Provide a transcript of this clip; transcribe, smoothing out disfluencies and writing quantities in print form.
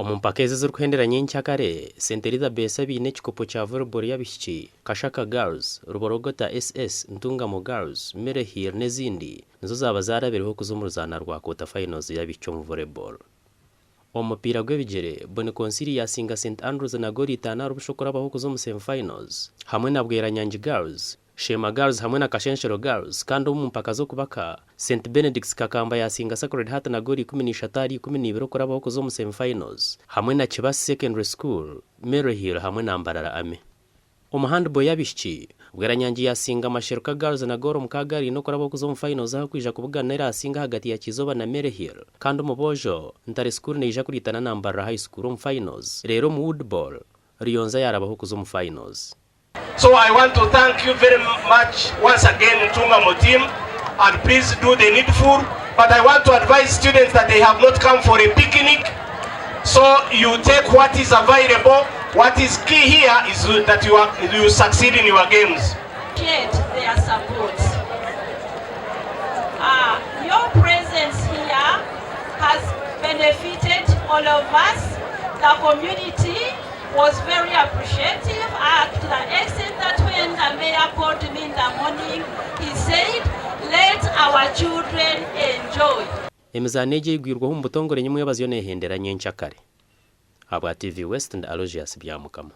Omu mpaka ezi ezirikuhendera nyenkyakare, St Elizabeth abaine ekikopo kya volleyball y'abaishiki, Kashaka Girls, Ruborogota SS, Ntungamo Girls, Mary Hill n'ezindi nizo zaaba zaarabireho kuza omu ruzaana rwa quarter finals y'abaishiki omu volleyball. Omu mupiira gw'ebigyere, Boni Konsili yaasinga St Andrews na goolo itaano ahari busha okurabaho kuza omu semi finals hamwe na Bweranyangi Girls, Sheema Girls hamwe na Kashenshero Girls kandi omu mpaka z'okubaka, St Benedict's Kakamba yaasinga Sacred Heart na goolo 13 ahari 12 okurabaho kuza omu semi finals hamwe na Kibasi Secondary School, Maryhill hamwe na Mbarara Army. Omu handball y'abaishiki, Bweranyangi yaasinga Masheruka Girls na goolo mukaaga ahari ina okurabaho kuza omu finals ahu kwija kubugana eraasinga ahagati ya Kizooba na Maryhill kandi omu boojo, Ntare School neija kuriitana na Mbarara High School omu finals reero omu woodball, Ruyonza yaarabaho kuza omu finals. So I want to thank you very much once again Ntungamo team and please do the needful but I want to advise students that they have not come for a picnic so you take what is available what is key here is that you, are, you succeed in your games. Appreciate their support. Uh, your presence here has benefited all of us, the community, was very appreciative uh, to the extent that when the mayor called me in the morning, he said, let our children enjoy. Emizaano egi eigwirweho omu butongore nyimwebaza yo neehendera nyenkyakare. Ahabwa TV West ndi Aloysius Byamukama.